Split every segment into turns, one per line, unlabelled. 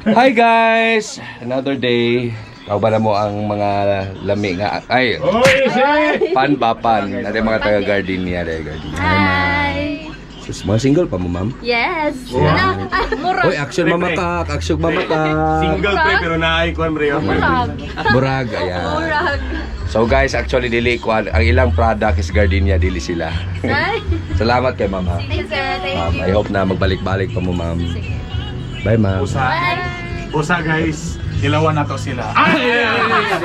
Hi guys! Another day. Kauban na mo ang mga lami nga ay pan ba pan. Nari mga taga Gardenia, taga Gardenia. Hi, ma'am. Sus, mga single pa mo, ma'am?
Yes.
Yeah.
Murag.
Oy, action mamatak, action mamatak.
Single pre pero naay kuan pre. Oh.
Murag.
Murag, ayan.
Murag.
So guys, actually dili kuan ang ilang product is Gardenia, dili sila.
Ay.
Salamat kay ma'am, ha.
Thank you, sir. Thank
Ma'am,
you.
I hope na magbalik-balik pa mo, ma'am. Bye, ma'am.
Usa. Usa guys, ilawan na to sila. Ay!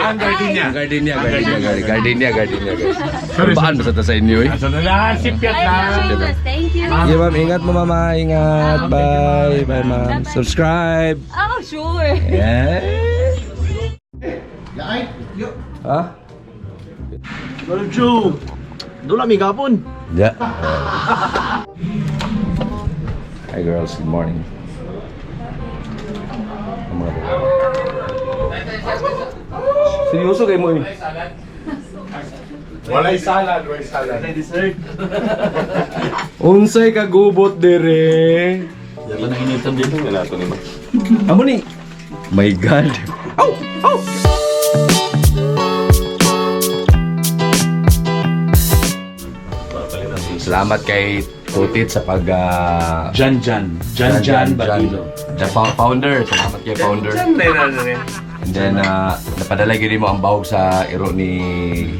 Ang Gardenia.
Ang Gardenia, Gardenia, Gardenia, Gardenia, Gardenia, guys.
Sorry,
Baan
sorry.
ba sa inyo eh?
So na sipyat
Ay,
na.
famous. Thank you.
Yeah, ma'am. Ingat mo, mama. Ingat. Bye. Bye, ma'am. Subscribe.
Oh, sure.
Yeah. Ha?
Joe, doon lang gapon.
Yeah. Hi, girls. Good morning. Ang mga babae. Seryoso kayo mo eh.
Walay salad, walay salad.
Unsay kagubot dire.
Yan na initan dito.
Amo ni. My God. Ow! Ow! Salamat kay Tutit sa pag
Jan Jan. Jan Jan Badilo.
The founder. Salamat kay founder. And then napadala gyud mo ang bahog sa iro ni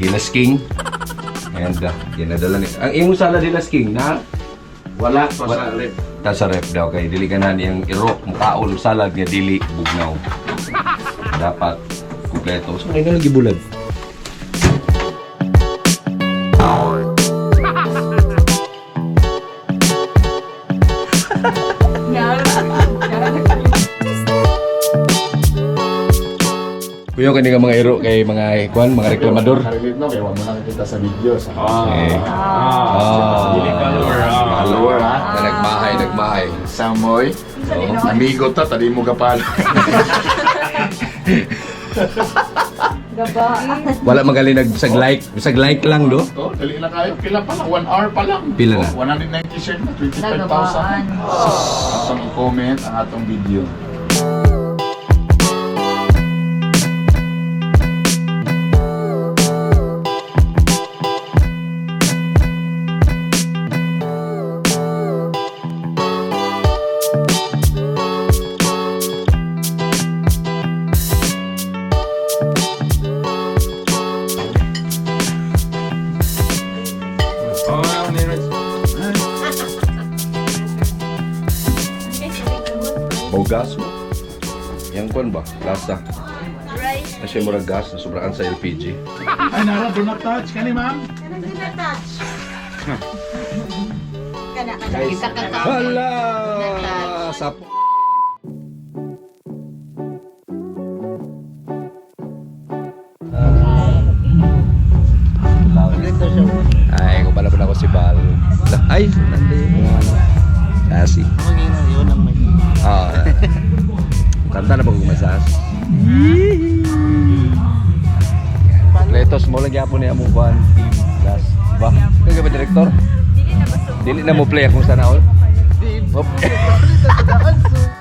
Hilas King. And yan nadala ni. Ang imong salad Hilas King na
Wala pa sa rep.
Ta sa ref daw kay dili ganahan iyang iro mukaon og salad nga dili bugnaw. Dapat kumpleto. So ngayon lagi bulag. Kuya kani nga mga iro kay mga kuan, mga reklamador.
Nakarelate no, kaya wag mo nakikita sa video. Sa
Eh. Ah.
Dili follower. Ah.
Follower ha.
Na nagmahay, nagmahay.
Samoy,
Oo.
amigo ta, tadi mo kapal.
Gaba.
Wala magaling nag bisag like, bisag like lang do.
Oh, dali na kayo. Pila pa lang, 1 hour pa lang.
Pila na?
Oh, 190 share na, 25,000. Atong i-comment ang atong video.
Bogas mo. Yang kuan ba? Lasa.
Rice.
Kasi murag gas na sobraan sa LPG.
Ay nara, do not touch kani ma'am.
Kanang do not touch. Kana, kana.
Kita ka ka.
Hala! Sapo. Ay, kung pala pala ko si Bal. Ay, nandun yung mga ano. Kasi. Ah. Kanta na pag umasas. Letos mo lang gyapon niya among kuan team last. Ba? Kaya ba director? Dili na mo play akong sana all. Op.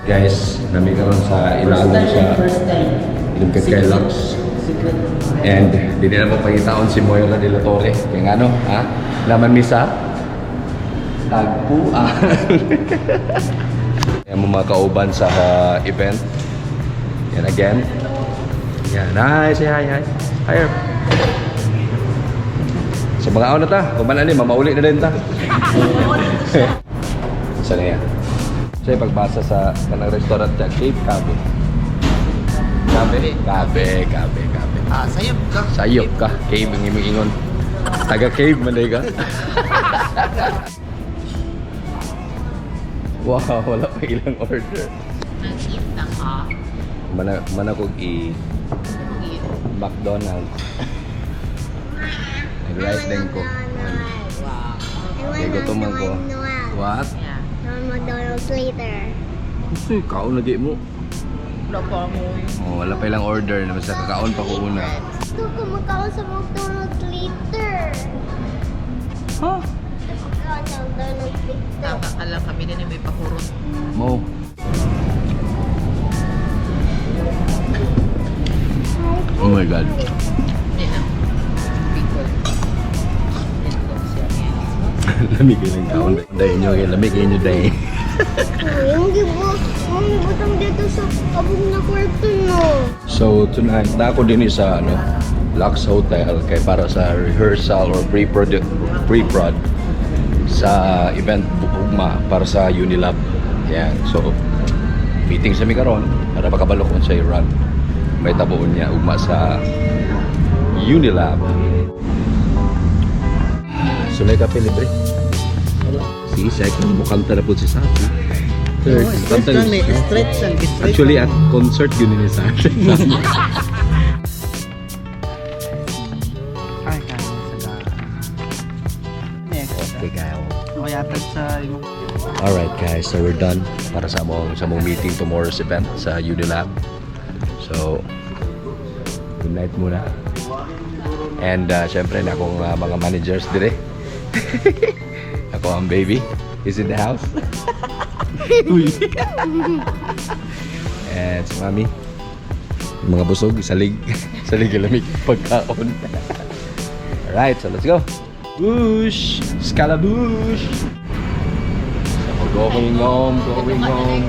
Guys, nami karon sa ilalom sa Ilog kay Lux. And dili na mo pangitaon si Moira de la Torre. Kaya nga no, ha? Laman mi sa tagpuan. Yan mo mga kauban sa event. Yan again. Yan. Hi, say hi, hi. Hi, Herb. Sa mga na ta, kuman ani, mamauli na din ta. Sa niya. Siya pagbasa sa kanang restaurant sa Cape Cabe. Cabe, Cabe, Cabe, Cabe.
Ah, sayop ka.
Sayop ka, cave ang imong ingon. Taga cave man day ka. Wow, wala pa ilang order.
Nag-eat na ka.
Mana mana kog i McDonald's. Nag-rice din ko.
Wow.
Okay, gutom man ko. What?
Yeah.
I want McDonald's later.
Gusto kaon lagi mo.
Wala pa mo.
Oh, wala pa ilang order na basta kakaon pa ko una.
Gusto ko magkaon sa McDonald's later.
Ha?
Gusto ko magkaon sa McDonald's later.
Tama ka lang kami din may pahurot.
Mo. God.
Hindi na. Bicol. Itlog siya.
Lami kayo ng kaon. Dahil nyo, lami kayo nyo dahil.
Yung gibo, yung gibutang dito sa abog na kwarto, no.
So tonight, na ako din sa ano, Lux Hotel kay para sa rehearsal or pre-prod pre-prod sa event ugma para sa Unilab. Yan. So meeting sa mi karon para makabalo kung sa run. May tabuon niya ugma sa Unilab. Sulay kape libre. Si second mo kanta na po si Sati. Third, kanta ni
Straight lang, straight.
Actually, at concert yun ni Sati.
Ay, kaya sa Next.
Okay, kayo.
Kaya sa imong
Alright guys, so we're done para sa among meeting tomorrow's event sa Unilab. So, good night muna. And syempre na akong mga managers dire. Ako ang baby is in the house. Uy. And si mami. Yung mga busog, salig. Salig lamig pagkaon. Alright, so let's go. Bush! Scalabush! So, going home, going home.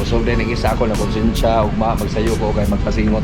Busog din ang isa ko na konsensya, ugma, magsayo ko kay magpasingot.